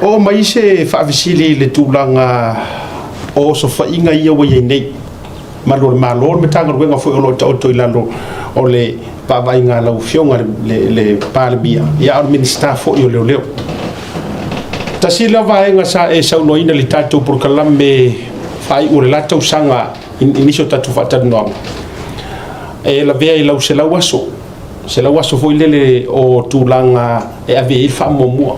Oo mai se faafesili i le tulaga o osofaiga ia ua i ai nei. Malu o le Malo, le Matagaluega foi o lo o taoto i lalo o le vaavaaiga a lau Afioga le Palemia, ia a o le Minisita foi o Leoleo. Tasi lea vaega sa e saunoaina i le tatou polokalame faaiu o le la tausaga i nisi o tatou faatalanoaga, e lavea i lau 100 aso, 100 aso foi lele o tulaga e ave i ai le faamuamua.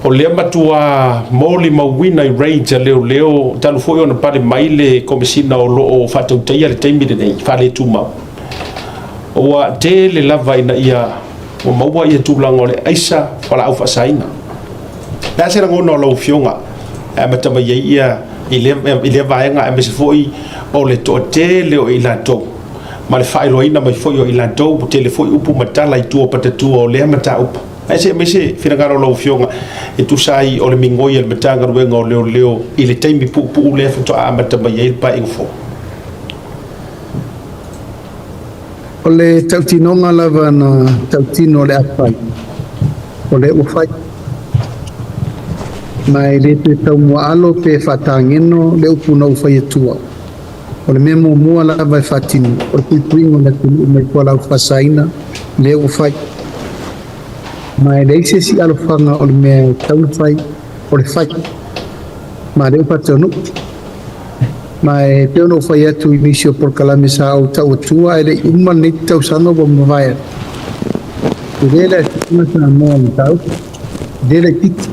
O lea matua molimauina i raids a leoleo talu foi ona pale mai le Komesina o lo o faatautaia le taimi lenei faaletumau. Ua tele lava ina ia ua maua ia tulaga o le aisa fualaau faasaina. O le a se lagona o lau Afioga e amata mai ai ia i lea vaega aemaise foi o le toatele o i latou ma le faailoaina mai foi o i latou, ua tele foi upu ma tala i tua o patatua o lea mataupu. Ae se i aumai se finagalo o lau Afioga e tusa ai o le migoi a le Matagaluega o Leoleo i le taimi puupuu lea faatoa amata mai ai le Paeaiga fou. O le tautinoga lava na tautino o le a fai, o lea ua fai. Ma e le toe taumuaalo pe faatageno le upu na ou fai atua. O le mea muamua lava e faatino, o le puipuiga o le atunuu mai fualaau faasaina, lea ua fai. Ma e leai se isi alofaga o le mea e tatau ona fai, o le fai. Ma lea ua faataunuu. Ma e pei ona ou fai atu i nisi o polokalame sa ou tau atua ae le i uma lenei tausaga ua mavae atu. E le le aafiaga Samoa i le mataupu, e le laitiiti,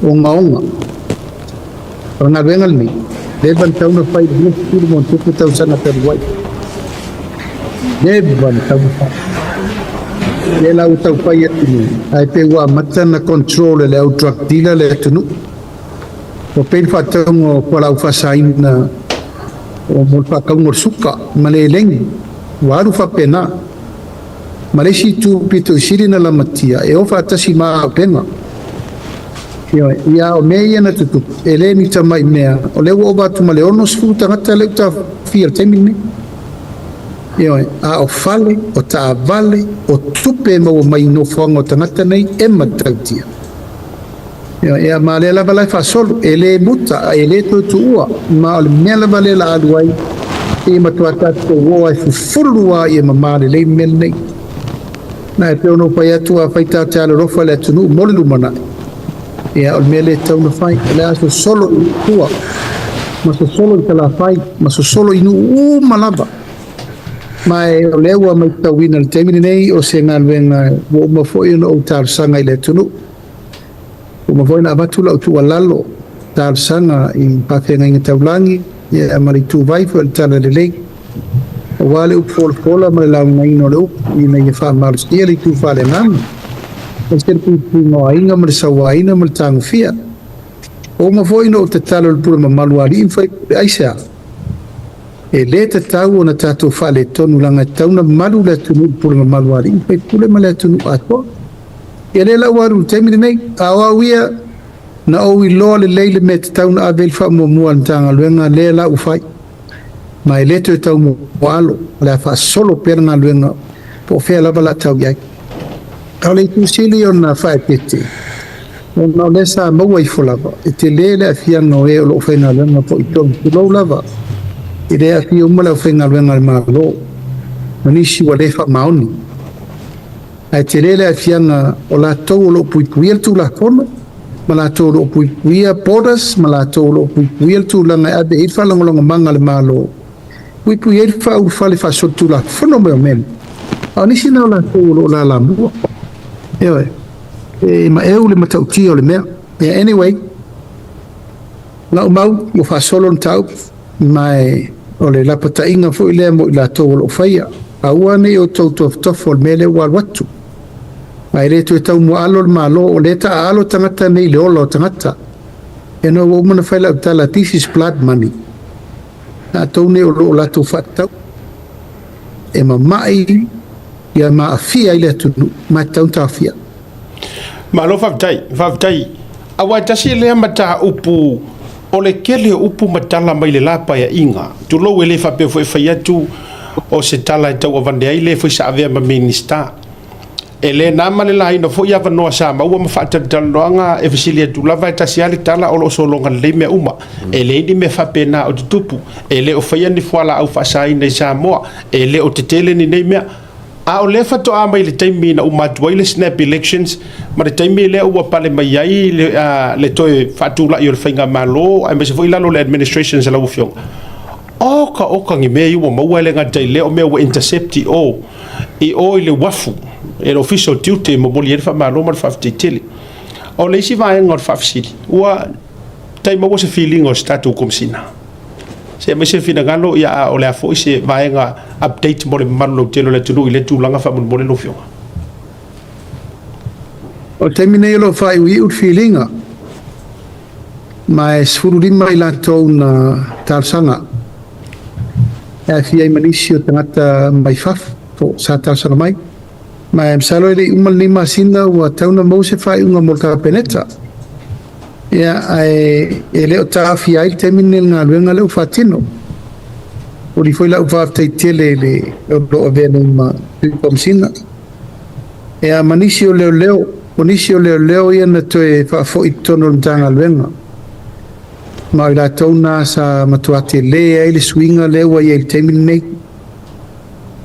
ogaoga. O le galuega lenei, leva ona tatau ona fai i le 20 ma ono tupu tausaga talu ai. Leva ona tatau ona fai. Lea la ua tau fai atu nei, ae pei ua amata ona control e le au drug dealer le atunuu. Ua pei le faatauga o fualaau faasaina o mo le faatauga o le suka ma le elegi, ua alu faapena. Ma le isi itu pito i sili na lamatia, e o faatasi ma auupega. Ia, o mea ia na tutupu, e le ni tamai mea, o lea ua ova atu ma le 60 tagata lea ua taofia i le taimi lenei. Ioe, a o fale, o taavale, o tupe e maua mai i nofoaga o tagata nei e matautia. Ioe, ia ma lea lava la e faasolo, e le muta, e le toe tuua, ma o le mea lava lea la alu ai, ia matua tatou o ai fufulu lava ia mama lelei le mea lenei. Na e pei ona ou fai atu, afai tatou te alolofa i le atunuu mo le lumanai, ia o le mea lea e tatau ona fai, o le a sosolo i tua, ma sosolo i Salafai, ma sosolo i nuu uma lava. Ma e o lea ua matauina i le taimi lenei o se galuega ua uma foi ona ou talosaga i le atunuu. Ua uma foi ona avatu lau tuualalo talosaga i faafeagaiga taulagi ia ma le ituvai foi o le Talalelei, aua le upu folafola ma le laugaina o le upu ina ia faamalosia le itu faaleagaga, aemaise le puipuiga o aiga ma le sauaina ma le tagofia. Ua uma foi ona ou tatalo i le pule mamalu a alii ma faipule, aisea? E le tatau ona tatou faaletonu leaga e tatau ona malu le atunuu i le pule mamalu a alii ma faipule ma le atunuu atoa. Ia lea la ua alu i le taimi lenei, a o au ia na ou iloa lelei le mea e tatau ona ave i le faamuamua a le Matagaluega, lea la ua fai. Ma e le toe taumuaalo, o le a faasolo pea le galuega po o fea lava la tau i ai. A o le itu sili ona faaeteete, ona o lea sa maua ifo lava, e tele le aafiaga o e o lo o faigaluega foi i totonu, tulou lava, e le aafia uma le aufaigaluega a le Malo, ma nisi ua le faamaoni. Ae tele le aafiaga o latou o lo o puipuia le Tulafono, ma latou o lo o puipuia borders, ma latou o lo o puipuia le tulaga e ave i ai le faalagolagomaga a le Malo, puipuia ai le faaulufale faasolitulafono mai o mea nei. A o nisi na o latou o lo o lalamua. Ioe, e maeu le matautia o le mea. Yeah, anyway, lau mau ua faasolo le mataupu, ma o le lapataiga foi lea mo i latou o lo o faia. Aua ne i outou tofotofo o le mea lea ua alu atu. Ma e le toe taumuaalo le Malo, o lea taaalo tagata nei i le ola o tagata. E no ua uma ona fai lau tala, this is blood money. Latou nei o lo o latou faatatau e mamai ia maafia ai le atunuu, ma e tatau ona taofia. Malo faafetai, faafetai. Aua e tasi lea mataupu o le tele o upu ma tala mai le la Paeaiga. Tulou, e le faapea foi e fai atu o se tala e tauavane ai le foi sa avea ma Minisita. E le na ma le laina foi avanoa sa maua ma faatalatalanoaga e fesili atu lava e tasi lava le tala o lo o sologa lelei mea uma. E leai ni mea faapena o tutupu, e le o faia ni fualaau faasaina i Samoa, e le o tetele ni nei mea. A o lea faatoa mai le taimi na uma atu ai le snap elections ma le taimi lea ua pale mai ai le toe faatulai o le faigamalo aemaise foi lalo o le administrations a lau Afioga. Oka oka ni mea ia ua maua e le gata i lea o mea ua intercept i o i o i le uafu e le Ofisa o Tiute e momoli ai le faamalo ma le faafetai tele. O le isi vaega o le faafesili, ua tai maua se filiga o se tatou Komesina? Se aumai se finagalo, ia a o le a foi se vaega update mo le mamalu lautele o le atunuu i lea tulaga faamolemole lau Afioga. O le taimi nei o lo o faaiuiu le filiga, ma e 15 i latou na talosaga e aafia ai ma nisi o tagata mai fafo sa talosaga mai. Ma e masalo e le i uma lenei masina ua tatau ona maua se faaiuga mo le Kapeneta. Ia, ae e le o taofia ai le taimi lenei i le galuega lea ua faatino. Momoli foi lau faafetai tele i le o lo o avea nei ma Sui Komesina. Ia, ma nisi o leoleo, o nisi o leoleo ia na toe faafoi i totonu o le Matagaluega. Ma o i latou na sa matua tele ai le suiga lea ua i ai i le taimi lenei.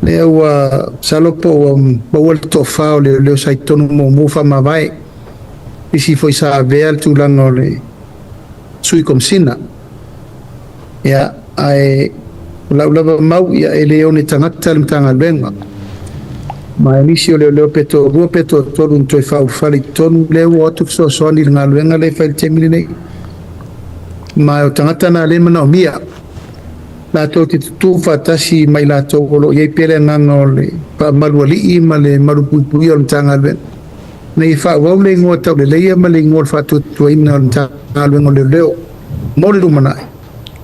Lea ua masalo po ua maua le toafa o leoleo sa i totonu muamua faamavae. Nisi foi sa avea le tulaga o le Sui Komesina. Ia, ae o lau lava mau, ia, e le one tagata le Matagaluega. Ma e nisi o leoleo pe toalua pe toatolu na toe faaulufale i totonu, lea ua o atu fesoasoani i le galuega lea e fai i le taimi lenei. Ma o tagata na lea e manaomia latou te tutū faatasi ma i latou o lo o i ai pea le agaga o le faamalu alii ma le malu puipuia o le Matagaluega, ina ia faaauau le igoa tauleleia ma le igoa o le faatuatuaina o le Matagaluega o Leoleo mo le lumanai,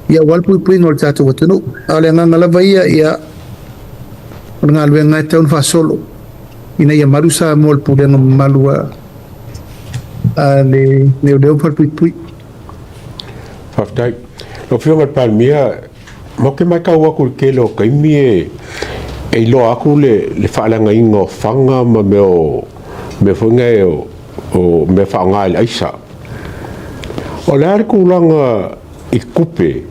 ia aua le puipuiga o le tatou atunuu. A o le agaga lava ia, ia, o le galuega e tatau ona faasolo ina ia malu Samoa i le pulega mamalu a le leoleo ma falepuipui. Faafetai. Lau Afioga i le Palemia, matou te matau atu i le tele o taimi e iloa atu le faaleagaina o fana ma mea o mea foi nei o mea faaaoga i le aisa. O le a le tulaga i tupe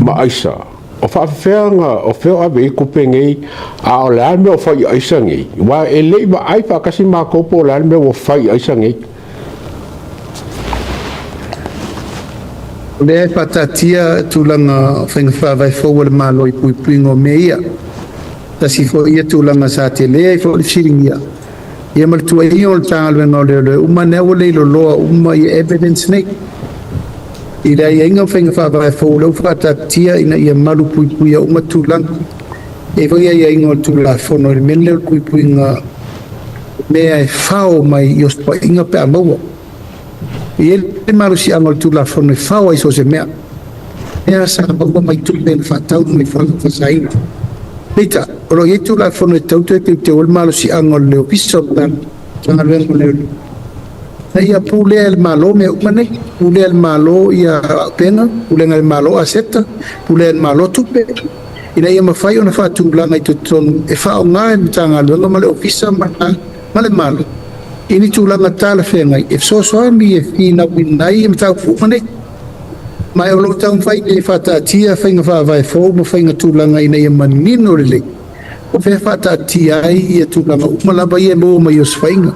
ma aisa? O faafefea ona o fea o ave i ai tupe nei, a o le a le mea o fai i aisa nei? Aua e le i vaai faatasi matou po o le a le mea ua fai i aisa nei. O lea e faataatia tulaga o faiga faavae fou a le Malo i puipuiga o mea ia. Tasi foi ia tulaga sa tele ai foi le fesiligia ia ma le tuuaiga o le Matagaluega o Leoleo uma ane ua leiloloa uma ia evidence nei. I le aiaiga o faiga faavae fou lea ua faataatia ina ia malu puipuia uma tulaga. E i ai foi aiaiga o le Tulafono i le mea lea o le puipuiga mea e fao mai i osofaiga pe a maua. E i ai le malosiaga o le Tulafono e fao ai so o se mea. Mea sa maua mai tupe na faatau mai fana faasaina. Peitai, o lo o i ai Tulafono e tatau toe teuteu ai le malosiaga o le Ofisa o le Matagaluega o Leoleo. Ina ia pulea e le Malo mea uma nei. Pulea e le Malo ia auupega, pulega e le Malo aseta, pulea e le Malo tupe, ina ia mafai ona faatulaga i totonu e faaaoga e le Matagaluega ma le Ofisa ma le Malo i ni tulaga talafeagai e fesoasoani e finauina ai mataupu uma nei. Ma o lo o taumafai e faataatia faiga faavae fou ma faiga tulaga ina ia manino lelei o fea faataatia ai ia tulaga uma lava ia e maua mai osofaiga.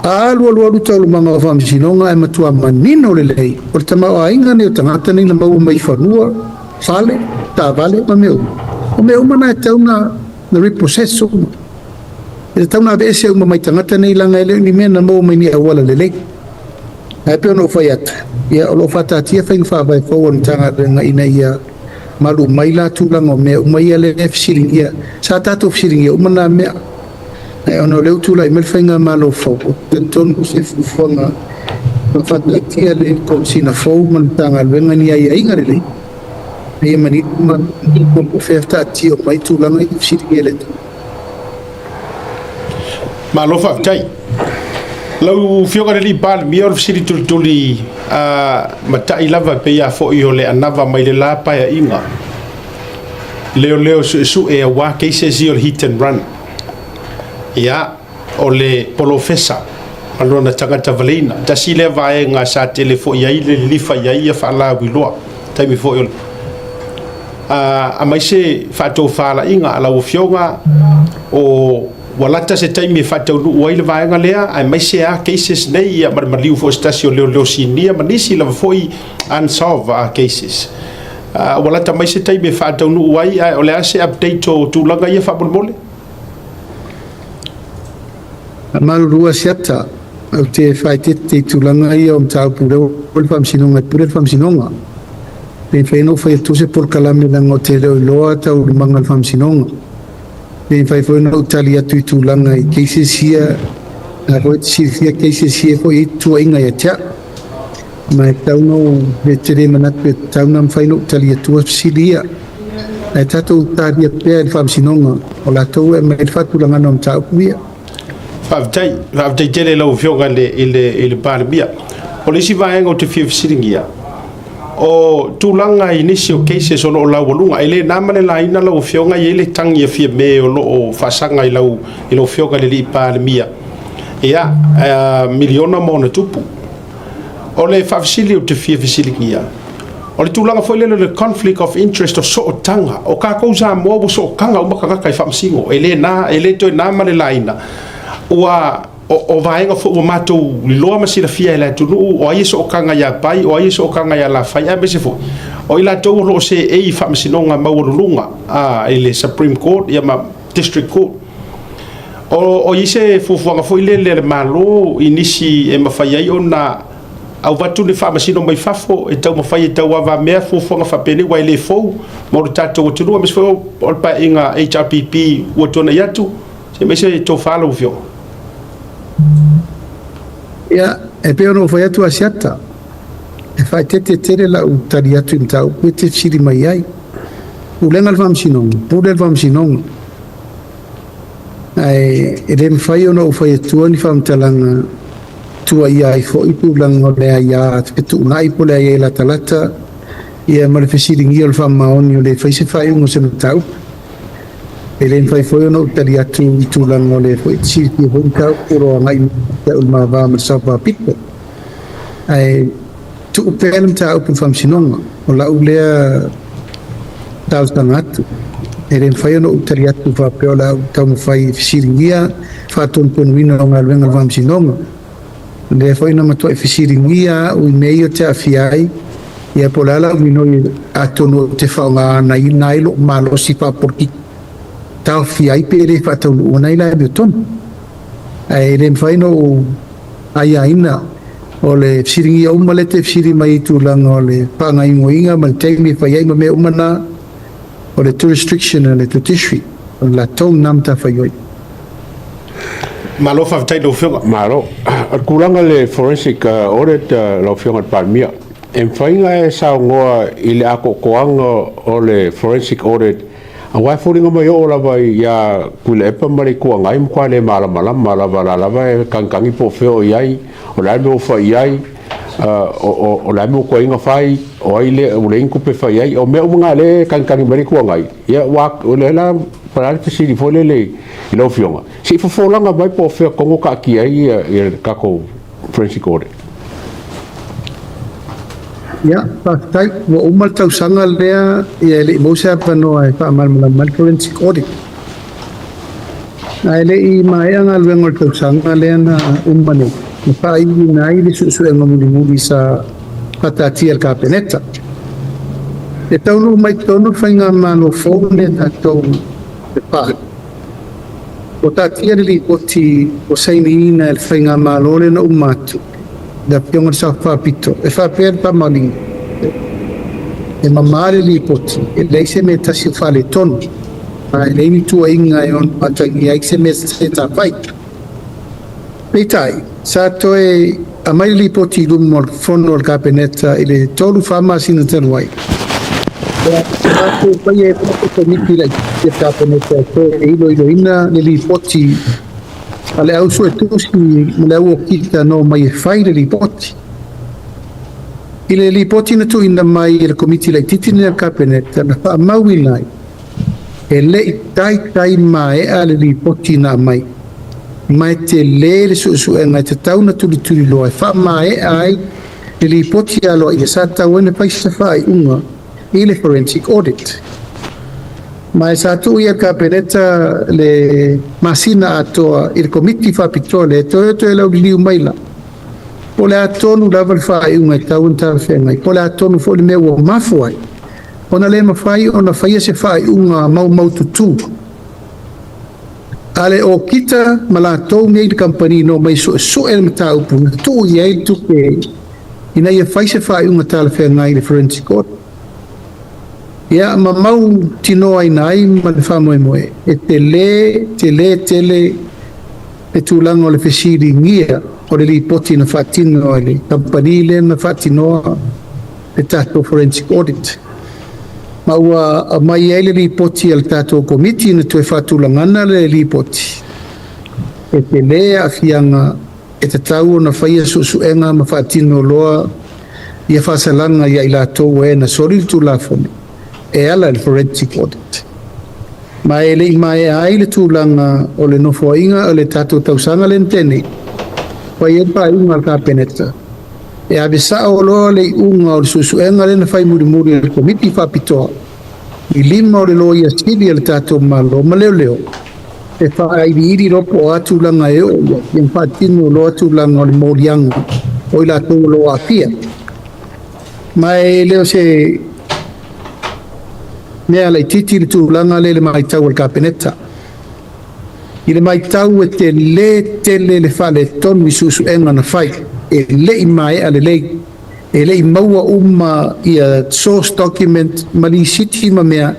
A alu alu alu taualumaga o faamasinoga ae matua manino lelei o le tamaoaiga nei o tagata nei na maua mai fanua, fale, taavale ma mea uma. O mea uma na e tatau na repossess uma. E tatau na aveese uma mai tagata nei leaga e le o ni mea na maua mai ni auala lelei. Ae pei ona ou fai atu, ia o lo o faataatia faiga faavae fou a le Matagaluega ina ia malu mai la tulaga o mea uma ia lea e fesiligia. Sa tatou fesiligia uma na mea. Ae ona o lea ua tulai mai le faigamalo fou, ou te talitonu o se fuafuaga na faataatia le Komesina fou ma le Matagaluega ni aiaiga lelei ina ia manino ma po o fea taatia mai tulaga ia e fesiligia e le atunuu. Malo faafetai. Lau Afioga i le alii Palemia, o le fesili tulituli matai lava e pei lava foi o le anava mai le la paeaiga. Leoleo suesue aua cases ia o le hit and run. Ia, O le polofesa ma lona tagata valeina, tasi lea vaega sa tele foi ai le lilifa i ai ia faalauiloa taimi foi o le aemaise faatofalaiga a lau Afioga o ua lata se taimi e faataunuu ai le vaega lea, aemaise a cases nei ia ma le maliu foi o se tasi o leoleo sinia ma nisi lava foi unsolved cases. Ua lata mai se taimi e faataunuu ai, ae o le a se update o tulaga ia faamolemole? Faamalulu Asiata, ou te faaeteete i tulaga ia o mataupu lea ua i le Faamasinoga e pule le Faamasinoga. E le mafai ona ou fai atua se polokalame leaga ou te le o iloa taualumaga o le Faamasinoga. E le mafai foi ona ou tali atu i tulaga i cases ia, o la foi e te silafia cases ia foi e i ai tuuaiga ia te au. Ma e tatau ona ou, ou te le manatu e tatau ona mafai ona ou tali atua fesili ia. Ae tatou talia pea i le Faamasinoga, o latou e aumai ai le faatulagaga o mataupu ia. Faafetai, faafetai tele i lau Afioga i le, i le, i le Palemia. O le isi vaega ou te fia fesiligia, o tulaga i nisi o cases o lo o laualuga, e le na ma le laina lau Afioga e i ai le tagi a Fiame o lo o faasaga i lau, i lau Afioga i le Alii Palemia, ia, miliona ma ona tupu. O le faafesili ou te fia fesiligia, o le tulaga foi lele o le conflict of interest o sootaga, o tatou Samoa ua sootaga uma tagata i faamasino, e le na, e le toe na ma le laina, ua o, o vaega foi ua matou iloa ma silafia e le atunuu, o ai e sootaga ia Pai, o ai e sootaga ia Lafai, aemaise foi o i latou o lo o seei i faamasinoga maualuluga i le Supreme Court ia ma District Court. O, o i ai se fuafuaga foi lele a le Malo i nisi e mafai ai ona avatu ni faamasino mai fafo e taumafai e tauavamea fuafuaga faapenei, aua e le fou mo le tatou atunuu, aemaise foi o le paeaiga HRPP ua tuanai atu, se i aumai se tofa lau Afioga. Ia, e pei ona ou fai atu Asiata, e faaeteete tele lau tali atu i mataupu e te fesili mai ai. Pulega le Faamasinoga, pule le Faamasinoga. Ae e le mafai ona ou fai atua ni faamatalaga tuuaia ai foi tulaga o le aia fetuunai po o le aia latalata ia ma le fesiligia o le faamaoni o le fai se faaiuga o se mataupu. E le mafai foi ona ou tali atu i tulaga o le foi te silafia foi mataupu o lo o agai mai ia te au i le ma va ma le Sao Faapito. Ae tuu pea le mataupu i le Faamasinoga, o lau lea talosaga atu. E le mafai ona ou tali atu faapea o le a ou taumafai e fesiligia faatonutonuina o galuega a le Faamasinoga. O lea foi na matuai fesiligia au i mea ia ou te aafia ai, ia po o le a lau minoi atonu ou te faaaogaina ai lou malosi faapolokiki taofia ai pe le faataunuuina ai le amiotonu. Ae le mafai ona ou aiaina o le fesiligia uma lea e te fesili mai i tulaga o le faagaoioiga ma le taimi e fai ai ma mea uma na, o le jurisdiction a le judiciary, o le latou lena matafaioi. Malo faafetai i lau Afioga. Malo. O le tulaga i le forensic audit lau Afioga i le Palemia, e mafai ona e saunoa i le atoatoaga o le forensic audit, aua e foliga mai oo lava ia Tuilaepa ma le Itu Agai matua le malamalama lava, la lava e tagitagi po o fea o i ai, o le a le mea ua fai i ai, o le a le mea ua tuai ona fai, o ai le ua leai ni tupe e fai ai, o mea uma na lea e tagitagi mai le Itu Agai. Ia ua o lea la po o le a le fesili foi lele i lau Afioga, se i fofolaga mai po o fea tonu taatia ai le tatou forensic audit. Ia, faafetai. Ua uma le tausaga lea, ia e le i maua se avanoa e faamalamalama ai le forensic audit. Ae le i maea galuega o le tausaga lea na uma nei, na faaiuina ai le suesuega mulimuli sa faataatia e le Kapeneta. E taunuu mai totonu le faigamalo fou lenei a tatou i le FAR. Ua taatia le lipoti ua sainiina e le faigamalo lea na uma atu, le Afioga i le Sao Faapito, e faapea le faamaoniga, e mama le lipoti, e leai se mea e tasi o faaletonu, ma e leai ni tuuaiga e ono atagia ai se mea sese sa fai. Peitai, sa toe aumai le lipoti i luma o le fono a le Kapeneta i le 3-4 masina talu ai. Sa toe faia ai foi se komiti laitiiti a le Kapeneta e toe iloiloina le lipoti a le au suetusi ma le au okika na omai e fai le lipoti. I le lipoti na tuuina mai e le komiti laitiiti lenei a le Kapeneta, na faamauina ai, e le i taitai maea le lipoti na aumai. Ma e tele le suesuega e tatau ona tulituliloa e faamaea ai le lipoti aloaia sa tatau ai ona fai se faaiuga i le forensic audit. Ma e sa tuu ia le Kapeneta le masina atoa i le Komiti Faapitoa lea e toe toe lauliliu maila po o le a tonu lava le faaiuga e tatau ona talafeagai, po o le a tonu foi le mea ua mafua ai ona le mafai ona faia se faaiuga maumaututu a le okita ma latou nei le kamupani na omai e suesue le mataupu na tuu i ai le tupe ina ia fai se faaiuga talafeagai i le forensic audit. Ia, ma mautinoaina ai ma le faamoemoe e tele, tele tele le tulaga o le fesiligia o le lipoti na faatino e le kamupani lea na faatinoa le tatou forensic audit. Ma ua aumai ai le lipoti a le tatou Komiti na toe faatulagana le lipoti, e tele aafiaga e tatau ona faia suesuega ma faatino loa ia faasalaga ia i latou e na soli le Tulafono e ala i le forensic audit. Ma e le i maea ai le tulaga o le nofoaiga o le tatou tausaga lea na tea nei, fai ai le faaiuga a le Kapeneta e ave sao loa le iuga o le suesuega lea na fai mulimuli e le Komiti Faapitoa i lima o le Loia Sili a le tatou Malo ma leoleo e faailiili loa po o a tulaga e oo i ai, ia ma faatino loa tulaga o le moliaga o i latou o lo o aafia. Ma e le o se mea laitiiti le tulaga lea i le matau a le Kapeneta. I le matau e tele tele le faaletonu i suesuega na fai, e le i maea lelei, e le i maua uma ia source document ma lisiti ma mea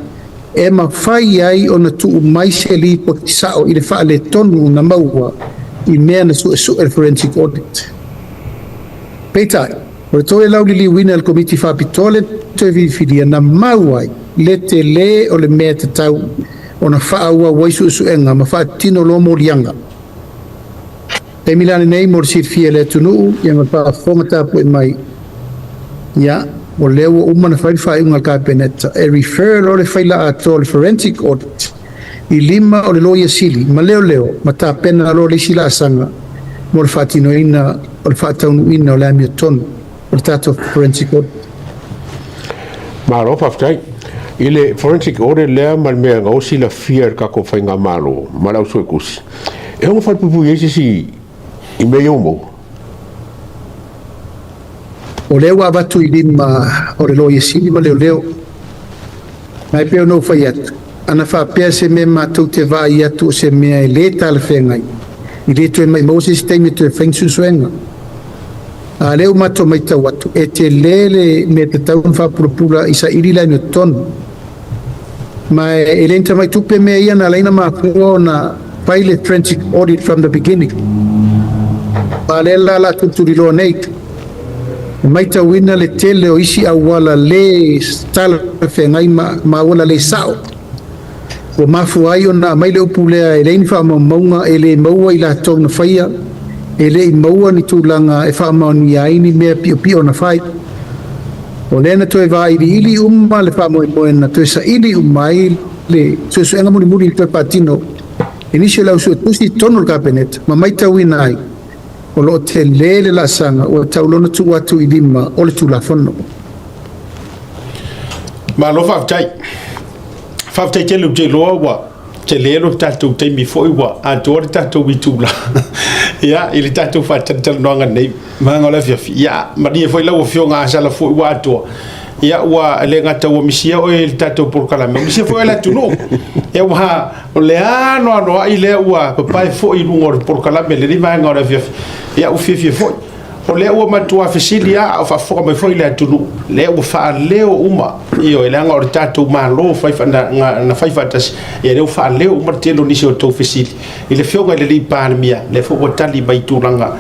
e mafai ai ona tuu mai se lipoti sao i le faaletonu na maua i mea na suesue le forensic audit. Peitai, o le toe lauliliuina e le Komiti Faapitoa le toe filifilia na mau ai le tele o le mea tatau ona faaauau ai suesuega ma faatino loa moliaga. Taimi la lenei mo le silafia e le atunuu ia ma le faafofoga tapuai mai, ia, o lea ua uma ona fai le faaiuga a le Kapeneta e refer loa le faila atoa o le forensic audit i lima o le Loia Sili ma leoleo ma tapena loa le isi laasaga mo le faatinoina o le faataunuuina o le amiotonu o le tatou forensic audit. Malo faafetai. I le forensic audit lea ma le mea na o silafia e le tatou faigamalo ma le au suetusi, e ono falepuipui ai se isi i mea ia ua maua? O lea ua avatu i lima o le Loia Sili ma leoleo. Ma e pei ona ou fai atu, ana faapea se mea matou te vaai atu o se mea e le talafeagai, e le toe maumau se isi taimi e toe fai ni suesuega. A o lea ua matou matau atu, e tele le mea tatau ona faapulapula i saili le amiotonu. Ma e le ni tamai tupe mea ia na ala ai ona mafua ona fai le forensic audit from the beginning. A o lea la o le a tulituliloa nei. E matauina le tele o isi auala le talafeagai ma auala le sao ua mafua ai ona aumai le upu lea e leai ni faamaumauga, e le maua i latou na faia, e le i maua ni tulaga e faamaonia ai ni mea piopio na fai. O lea na toe vailiili uma le faamoemoe na toe saili uma ai le suesuega mulimuli na toe faatino e nisi o le au suetusi i totonu o le Kapeneta ma matauina ai o lo o tele le laasaga ua tatau loa ona tuu atu i lima o le Tulafono. Malo faafetai. Faafetai tele, ou te iloa ua tele lo tatou taimi foi ua atoa le tatou itula ia i le tatou faatalatalanoaga nei vaega o le afiafi. Ia malie foi lau Afioga Asala foi ua atoa. Ia ua le gata ua misia oe i le tatou polokalame, ua misia foi oe le atunuu. Ia ua o le anoanoai lea ua papae foi i luga o le polokalame i lenei vaega o le afiafi. Ia ua fiafia foi. O lea ua matua fesili lava a o faafofoga mai foi le atunuu, lea ua faaleo uma, ioe, leaga o le tatou Malo fai, na, na fai faatasi, ia lea ua faaleo uma le tele o nisi o tou fesili i le Afioga i le Palemia, lea foi ua tali mai i tulaga